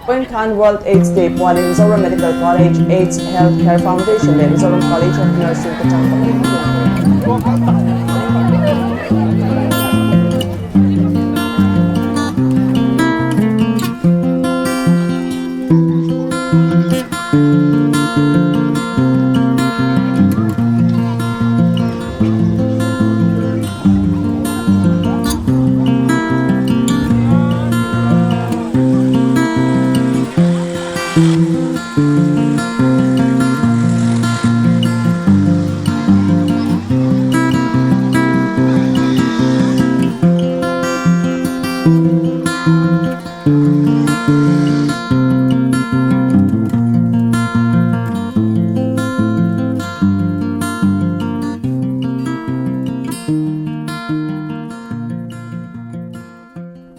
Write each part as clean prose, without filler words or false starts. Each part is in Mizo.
Point khan World AIDS Day pualin Zoram Medical College, AIDS Health Care Foundation leh Mizoram College of Nursing te tangkawpin hun an nei.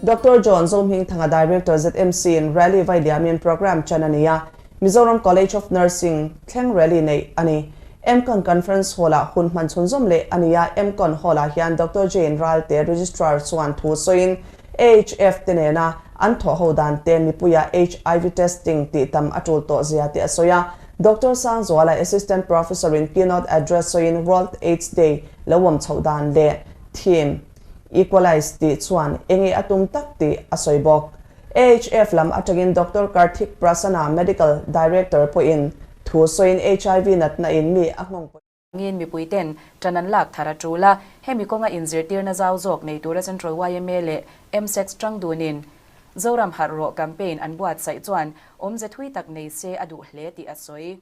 Doctor John Zohmingthanga Director ZMC in Rally vai liamin programme chan a ni a, Mizoram College of Nursing thleng rally neih a ni. MCON Conference Hall-ah hun hman chhunzawm leh a ni a, MCON Hall-ah hian Doctor Jane Ralte Registrar chuan thu sawiin AHF te nena an thawh ho dan te mipuia HIV testing tih tam a tul tawh zia te a sawi a. Doctor Sangzuala Assistant Professor in keynote address sawiin World AIDS Day lo awm chhoh dan leh theme Equalize tih chuan enge a tum tak tih a sawi bawk. AHF lam atangin Doctor Karthik Prasanna Medical Director pawhin thu sawiin HIV natna in mi a nghawng pawh. Ngin mipui ten tan an lak thar a tul a, hemi kawnga inzirtirna zau zawk nei tura Central yma leh MSEX tang dunin Zoram Harh Rawh Campaign an buatsaih chuan awmze thui tak nei se a duh hle tih a sawi.